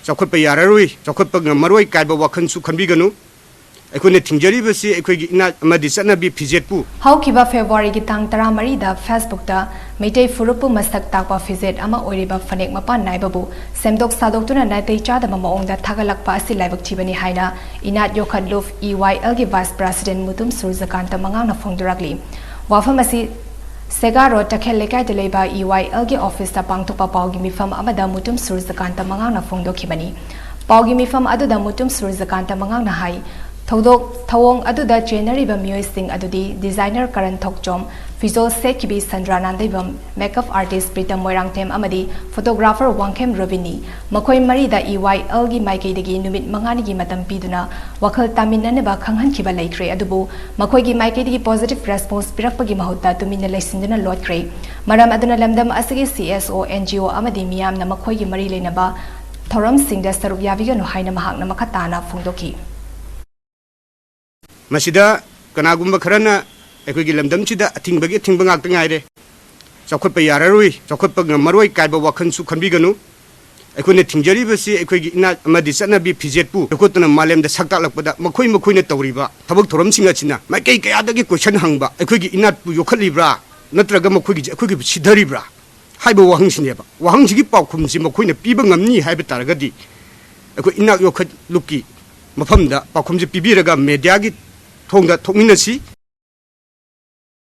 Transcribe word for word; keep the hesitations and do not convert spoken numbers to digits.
ꯆꯥꯎꯈꯠꯄ ꯌꯥꯔꯔꯣꯏ, ꯆꯥꯎꯈꯠꯄ ꯉꯝꯃꯔꯣꯏ ꯀꯥꯏꯕ ꯋꯥꯈꯜꯁꯨ ꯈꯟꯕꯤꯒꯅꯨ꯫ ꯑꯩꯈꯣꯏꯅ ꯊꯤꯡꯖꯔꯤꯕꯁꯤ ꯑꯩꯈꯣꯏꯒꯤ ꯏꯅꯥꯠ ꯑꯃꯗꯤ ꯆꯠꯅꯕꯤ ꯐꯤꯖꯦꯠꯄꯨ꯫ ꯍꯧꯈꯤꯕ ꯐꯦꯕ꯭ꯔꯨꯋꯥꯔꯤꯒꯤ ꯇꯥꯡ ꯇꯔꯥꯃꯔꯤꯗ ꯐꯦꯁꯕꯨꯛꯇ ꯃꯩꯇꯩ ꯐꯨꯔꯨꯞꯄꯨ ꯃꯁꯛ ꯇꯥꯛꯄ ꯐꯤꯖꯦꯠ ꯑꯃ ꯑꯣꯏꯔꯤꯕ ꯐꯅꯦꯛ ꯃꯄꯥꯟ ꯅꯥꯏꯕꯕꯨ ꯁꯦꯝꯗꯣꯛ ꯁꯥꯗꯣꯛꯇꯨꯅ ꯅꯥꯇꯩ ꯆꯥꯗꯕ ꯃꯑꯣꯡꯗ ꯊꯥꯒꯠꯂꯛꯄ ꯑꯁꯤ ꯂꯥꯏꯕꯛ ꯊꯤꯕꯅꯤ ꯍꯥꯏꯅ ꯏꯅꯥꯠ ꯌꯣꯛꯈꯠ ꯂꯨꯞ ꯏ ꯋꯥꯏ ꯑꯦꯜꯒꯤ ꯚꯥꯏꯁ ꯄ꯭ꯔꯦꯁꯤꯗꯦꯟ ꯃꯨꯇꯨꯝ ꯁꯨꯔꯖꯀꯥꯟꯇ ꯃꯉꯥꯡꯅ ꯐꯣꯡꯗꯣꯔꯛꯂꯤ꯫ ꯋꯥꯐꯝ ꯑꯁꯤ ꯁꯦꯒꯥ ꯔꯣꯗ ꯇꯈꯦꯜ ꯂꯩꯀꯥꯏꯗ ꯂꯩꯕ ꯏ ꯋꯥꯏ ꯑꯦꯜꯒꯤ ꯑꯣꯐꯤꯁꯇ ꯄꯥꯡꯊꯣꯛꯄ ꯄꯥꯎꯒꯤ ꯃꯤꯐꯝ ꯑꯃꯗ ꯃꯨꯇꯨꯝ ꯁꯨꯔꯖꯀꯥꯟꯇ ꯃꯉꯥꯡꯅ ꯐꯣꯡꯗꯣꯛꯈꯤꯕꯅꯤ꯫ ꯄꯥꯎꯒꯤ ꯃꯤꯐꯝ ꯑꯗꯨꯗ ꯃꯨꯇꯨꯝ ꯁꯨꯔꯖꯀꯥꯟꯇ ꯃꯉꯥꯡꯅ ꯍꯥꯏ, ꯊꯧꯗꯣꯛ ꯊꯧꯑꯣꯡ ꯑꯗꯨꯗ ꯆꯦꯟꯅꯔꯤꯕ ꯃꯤꯑꯣꯏꯁꯤꯡ ꯑꯗꯨꯗꯤ ꯗꯤꯖꯥꯏꯅꯔ ꯀꯔꯟ ꯊꯣꯛꯆꯣꯝ, ꯐꯤꯖꯣꯜ ꯁꯦꯠꯈꯤꯕꯤ ꯁꯟꯗ꯭ꯔꯥ ꯅꯥꯟꯗꯩꯕꯝ, ꯃꯦꯀꯞ ꯑꯥꯔꯇꯤꯁ ꯄ꯭ꯔꯤꯇꯝ ꯃꯣꯏꯔꯥꯡꯊꯦꯝ ꯑꯃꯗꯤ ꯐꯣꯇꯣꯒ꯭ꯔꯥꯐꯔ ꯋꯥꯡꯈꯦꯝ ꯔꯣꯕꯤꯟꯅꯤ꯫ ꯃꯈꯣꯏ ꯃꯔꯤꯗ ꯏ ꯋꯥꯏ ꯑꯦꯜꯒꯤ ꯃꯥꯏꯀꯩꯗꯒꯤ ꯅꯨꯃꯤꯠ ꯃꯉꯥꯅꯤꯒꯤ ꯃꯇꯝ ꯄꯤꯗꯨꯅ ꯋꯥꯈꯜ ꯇꯥꯃꯤꯟꯅꯅꯕ ꯈꯪꯍꯟꯈꯤꯕ ꯂꯩꯈ꯭ꯔꯦ꯫ ꯑꯗꯨꯕꯨ ꯃꯈꯣꯏꯒꯤ ꯃꯥꯏꯀꯩꯗꯒꯤ ꯄꯣꯖꯤꯇꯤꯚ ꯔꯦꯁꯄꯣꯟꯁ ꯄꯤꯔꯛꯄꯒꯤ ꯃꯍꯨꯠꯇ ꯇꯨꯃꯤꯟꯅ ꯂꯩꯁꯤꯟꯗꯨꯅ ꯂꯣꯠꯈ꯭ꯔꯦ꯫ ꯃꯔꯝ ꯑꯗꯨꯅ ꯂꯝꯗꯝ ꯑꯁꯤꯒꯤ ꯁꯤ ꯑꯦꯁ ꯑꯣ, ꯑꯦꯟ ꯖꯤ ꯑꯣ ꯑꯃꯗꯤ ꯃꯤꯌꯥꯝꯅ ꯃꯈꯣꯏꯒꯤ ꯃꯔꯤ ꯂꯩꯅꯕ ꯊꯧꯔꯝꯁꯤꯡꯗ ꯁꯔꯨꯛ ꯌꯥꯕꯤꯒꯅꯨ ꯍꯥꯏꯅ ꯃꯍꯥꯛꯅ ꯃꯈꯥ ꯇꯥꯅ ꯐꯣꯡꯗꯣꯛꯈꯤ꯫ ꯃꯁꯤꯗ ꯀꯅꯥꯒꯨꯝꯕ ꯈꯔꯅ ꯑꯩꯈꯣꯏꯒꯤ ꯂꯝꯗꯝꯁꯤꯗ ꯑꯊꯤꯡꯕꯒꯤ ꯑꯊꯤꯡꯕ ꯉꯥꯛꯇ ꯉꯥꯏꯔꯦ, ꯆꯥꯎꯈꯠꯄ ꯌꯥꯔꯔꯣꯏ, ꯆꯥꯎꯈꯠꯄ ꯉꯝꯃꯔꯣꯏ ꯀꯥꯏꯕ ꯋꯥꯈꯜꯁꯨ ꯈꯟꯕꯤꯒꯅꯨ꯫ ꯑꯩꯈꯣꯏꯅ ꯊꯤꯡꯖꯔꯤꯕꯁꯤ ꯑꯩꯈꯣꯏꯒꯤ ꯏꯅꯥꯠ ꯑꯃꯗꯤ ꯆꯠꯅꯕꯤ ꯐꯤꯖꯦꯠꯄꯨ ꯌꯣꯛꯈꯠꯇꯨꯅ ꯃꯥꯂꯦꯝꯗ ꯁꯛ ꯇꯥꯛꯂꯛꯄꯗ ꯃꯈꯣꯏ ꯃꯈꯣꯏꯅ ꯇꯧꯔꯤꯕ ꯊꯕꯛ ꯊꯧꯔꯝꯁꯤꯡ ꯑꯁꯤꯅ ꯃꯥꯏꯀꯩ ꯀꯌꯥꯗꯒꯤ ꯀꯣꯏꯁꯟ ꯍꯪꯕ, ꯑꯩꯈꯣꯏꯒꯤ ꯏꯅꯥꯠꯄꯨ ꯌꯣꯛꯈꯠꯂꯤꯕ꯭ꯔꯥ ꯅꯠꯇ꯭ꯔꯒ ꯃꯈꯣꯏꯒꯤ ꯑꯩꯈꯣꯏꯒꯤꯕꯨ ꯁꯤꯊꯔꯤꯕ꯭ꯔꯥ ꯍꯥꯏꯕ ꯋꯥꯍꯪꯁꯤꯅꯦꯕ꯫ ꯋꯥꯍꯪꯁꯤꯒꯤ ꯄꯥꯎꯈꯨꯝꯁꯤ ꯃꯈꯣꯏꯅ ꯄꯤꯕ ꯉꯝꯅꯤ ꯍꯥꯏꯕ ꯇꯥꯔꯒꯗꯤ ꯑꯩꯈꯣꯏ ꯏꯅꯥꯠ ꯌꯣꯛꯈꯠ ꯂꯨꯞꯀꯤ ꯃꯐꯝꯗ ꯄꯥꯎꯈꯨꯝꯁꯤ ꯄꯤꯕꯤꯔꯒ ꯃꯦꯗꯤꯌꯥꯒꯤ ꯊꯣꯡꯗ ꯊꯣꯛꯃꯤꯟꯅꯁꯤ꯫